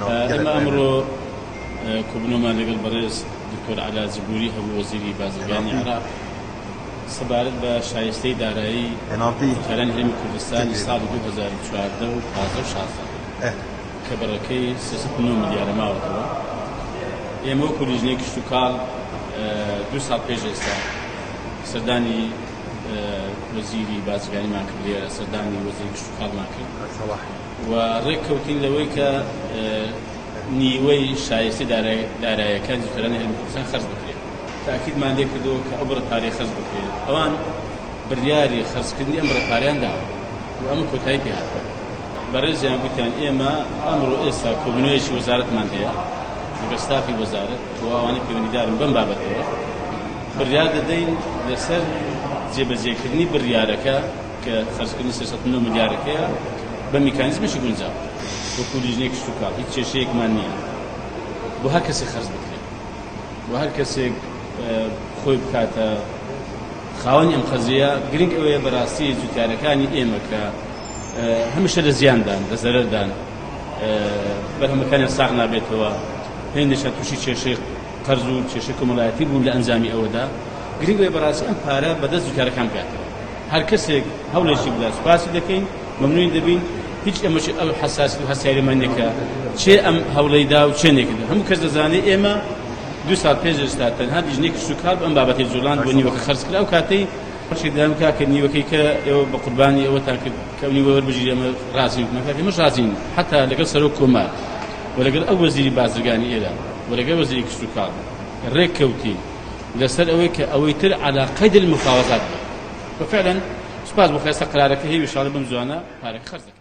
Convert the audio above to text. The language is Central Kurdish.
ئێمە ئەمڕۆ کۆبوونەوەمان لەگەڵ بەڕێز دکتۆر عەلا جبوری هەبوو وەزیری بازرگانی عێراق سەبارەت بە شایستەی دارایی جوتیارانی هەرێمی کوردستانی ساڵی 2014 و 15 و 16 کە بڕەکەی 309 ملیارە ماوەتەوە. ئێمە وەکو لیژنەی کشتوکاڵ دوو ساڵ پێش ئێستا سەردانی وەزیری بازرگانیمان کرد لێرە سەردانی وەزیری کشتوکاڵمان کرد و ڕێککەوتین لەوەی کە نیوەی شایستەی دارایەکانی جوتیارانی هەرێمی کوردستان خەرج بکرێت. تاکیدمان لێ کردەوە کە ئەو بڕە پارەیە خەرج بکرێت. ئەوان بڕیاری خەرجکردنی ئەم بڕە پارەیان داوە و ئەمە کۆتایی پێ هاتووە. بەڕێزیان گوتیان ئێمە ئەمڕۆ ئێستا کۆبوونەوەیەکی وەزارەتمان هەیە لەگەڵ ستافی وەزارەت و ئەوانەی پەیوەندیدارن بەم بابەتەوە، بڕیار دەدەین لەسەر جێبەجێکردنی بڕیارەکە کە خەرجکردنی 309 ملیارەکەیە بە میکانیزمێکی گونجاو. وەکو لیژنەی کشتوکاڵ هیچ کێشەیەکمان نییە بۆ هەر کەسێک خەرج بکرێت و هەر کەسێک خۆی بکاتە خاوەنی ئەم قەزیە. گرنگ ئەوەیە بەڕاستی جوتیارەکانی ئێمە کە هەمیشە لە زیاندان، لە زەرەردان، بەرهەمەکانیان ساغ نابێتەوە، هێندێکیان تووشی کێشەی قەرز و کێشەی کۆمەڵایەتی بوون لە ئەنجامی ئەوەدا. گرنگ ئەوەیە بەڕاستی ئەم پارە بەدەست جوتیارەکان بگاتەوە. هەر کەسێک هەوڵێکی بدات سوپاسی دەکەین، مەمنونی دەبین. هیچ ئێمەش ئەو حەساسیت و هەستیاریمان نییە کە چێ ئەم هەوڵەی دا و چێ نەیکرد. هەموو کەس دەزانێت ئێمە دوو ساڵ پێش ئێستا تەنها لیژنەی کشتوکاڵ ئەم بابەتەی جوڵاند بۆ نیوەکە خەرج کرا. ئەو کاتەی بەشێک دەڵێن کاکە نیوەکەی کە ئێوە بە قوربانی ئەوەتان کرد کە ئەو نیوە وەربگیری ئێمە ڕازین. وتمان کاکە ئێمەش ڕازین حەتا لەگەڵ سەرۆک کۆمار و لەگەڵ ئەو وەزیری بازرگانی ئێران و لەگەڵ وەزیری کشتوکاڵ ڕێک کەوتین لەسەر ئەوەی کە ئەوەی تر عەلا قەید المفاوەزات بێت و فعلا سوپاس بۆ خوا ئێستا قەرارەکە هەیە و ئینشاڵڵە بەم زوانە پارەکە خەرج دەکرێت.